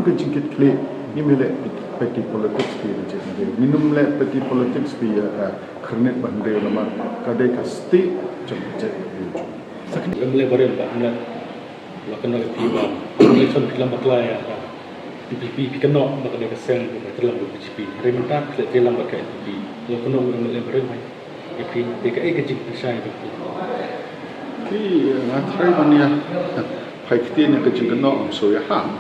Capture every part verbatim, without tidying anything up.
Ka jingkitkhlieh, ngim leh petty politics phi ïa ka jaitbynriew. Ngim leh petty politics phi ïa ka khyrnit ba hynriew namar ka dei ka stieh jong ka jaitbynriew. Sa kane em leh barim ba hynrei la kynnoh ïa phi ba election phi lam bakla ïa ka P P P, phi kynnoh ba ka dei ka seng ba ka tyrlam ka B J P. Hynrei mynta phi leh tyrlam bad ka N P P. La kynnoh em leh barim ba Ïa phi, te kaei ka jingpynshai ba phi? Phi, nga tharai ban ïa phai ktien ïa ka jingkynnoh ym shu ïaham.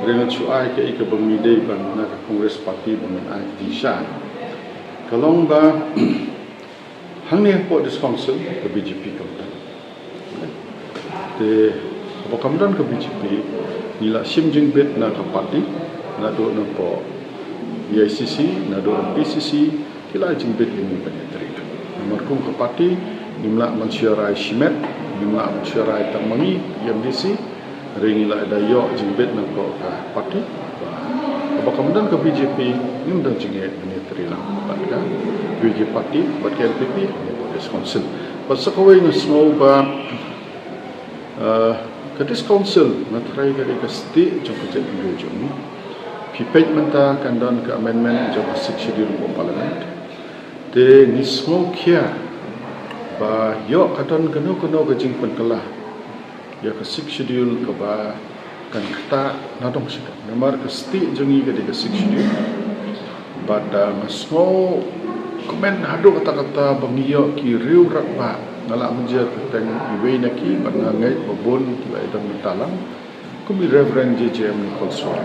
Hynrei nga shu ai kaei kaba ngi dei ban na ka Congress Party ba ngin ai ka jingshai. Ka long ba hangne hapoh District Council ka B J P kam don. Te haba kam don ka B J P, ngi la shim jingbit na ka party, naduh napoh A I C C, naduh na P C C, ki la ai jingbit ïa ngi ban ïatrei. Namar kum ka party, ngim lah ban shu rai shimet, ngim lah ban shu rai tang ma ngi, M D C, hynrei ngi la da ïoh jingbit napoh ka party. Ba, haba kam don ka B J P, ngim don jingeh ban ïatrei lang bad ka, kiwei ki party, bad ka N P P, hapoh District Council. Bad sa kawei nga sngew ba, Ah, ka District Council, nga tharai ka dei ka stieh jong ka jaitbynriew jong ngi. Phi peit mynta kan don ka amendment jong ka Sixth Schedule hapoh Parliament. Te ngi sngewkhia ba ïoh ka don kano kano ka jingpynkylla ïa ka Sixth Schedule kaba kan ktah nadong shadong. Namar ka stieh jong ngi ka dei ka Sixth Schedule. Bad, ah, nga sngewkmen haduh katta katta ba ngi ïoh ki riew rangbah, nga lah mynjur kyrteng iwei na ki, bad nga ngeit ba bun kiba ïadon bynta lang, kum i Reverend J J M Nichols Wong.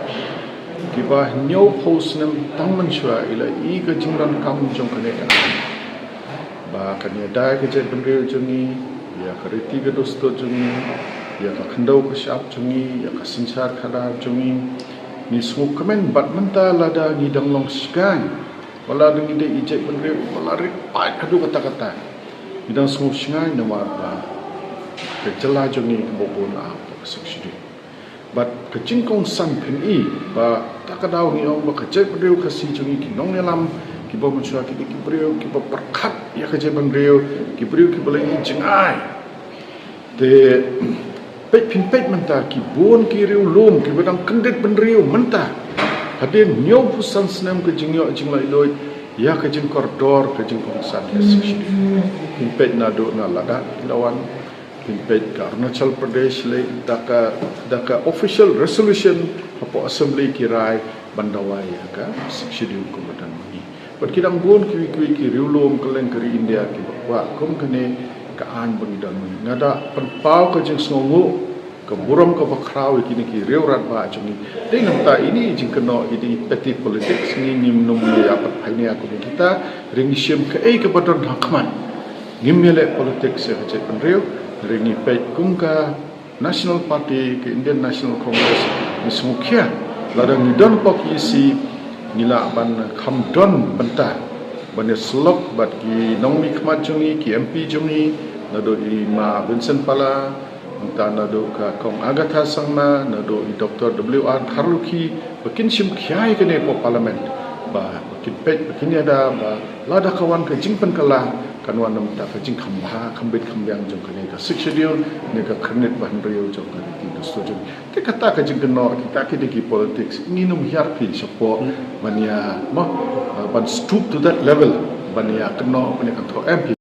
Kiba hynñiewphew snem tang mynshuwa i la ïohi ka jingdonkam jong kane ka aiñ. Ba kan ïada ïa ka jaitbynriew jong ngi, ïa ka riti ka dustur jong ngi, ïa ka khyndew ka shyiap jong ngi, ïa ka synshar khadar jong ngi. Ngi sngewkmen bad mynta lada ngi dang long shngaiñ, ba lada ngi dei i jaitbynriew ba la rit paid haduh katta katta, ngi dang sngew shngaiñ namar ba ka jylla jong ngi kaba bun ap da ka Sixth Schedule. Bad ka jingkongsan phin i ba ta ka daw ngi ong ba ka jaitbynriew Khasi jong ngi ki nongïalam kiba mynshuwa ki dei ki briew kiba pyrkhat ïa ka jaitbynriew, ki briew kiba la ïohi jingai. Te peit, phin peit mynta ki bun ki riewlum kiba dang kyndit bynriew mynta. Hadien hynñiewphew san snem ka jingïoh jinglaitluid ïa ka jingkordor ka jingkongsan ka Sixth Schedule. Phin peit naduh na Ladakh ki la wan, phin peit ka Arunachal Pradesh lei da ka, da ka official resolution hapoh Assembly ki rai ban dawa ïa ka Sixth Schedule kum ba don ma ngi. Bad ki dang bun kiwei kiwei ki riewlum kylleng ka ri India kiba kwah kum kane ka aiñ ba ngi don ma ngi. Nga da pynpaw ka jingsngewnguh, ka burom kaba khraw ïa kine ki riew rangbah jong ngi. Dei nangta ine i jingkynnoh, ine i petty politics, ngi ngim nym ïa pat pioneer kum kita, hynrei ngi shim kaei kaba don ha khmat. Ngim ïaleh politics ïa ka jaitbynriew, hynrei ngi peit kum ka National Party, ka Indian National Congress, ngi sngewkhia lada ngi don hapoh ka E C, ngi lah ban kham don bynta ban ïasyllok bad ki nongmihkhmat jong ngi, ki M P jong ngi, naduh i Ma Vincent Pala, nangta naduh ka Kong Agatha Sangma, naduh i Doctor W R Kharlukhi, ba kin shim khia ïa kane hapoh Parliament, ba, ba kin peit, ba kin ïada, ba lada ka wan ka jingpynkylla, kan wan namar ka jingkham bha, kham bit kham biang jong kane ka Sixth Schedule, ne ka khyrnit ba hynriew jong ka riti dustur jong ngi. Te kata ka jingkynnoh, kita ki dei ki politics, ngi nym hiar phi shapoh ban ïa, mo, ban stoop to that level, ban ïa kynnoh, ban ïa kynthoh em phi.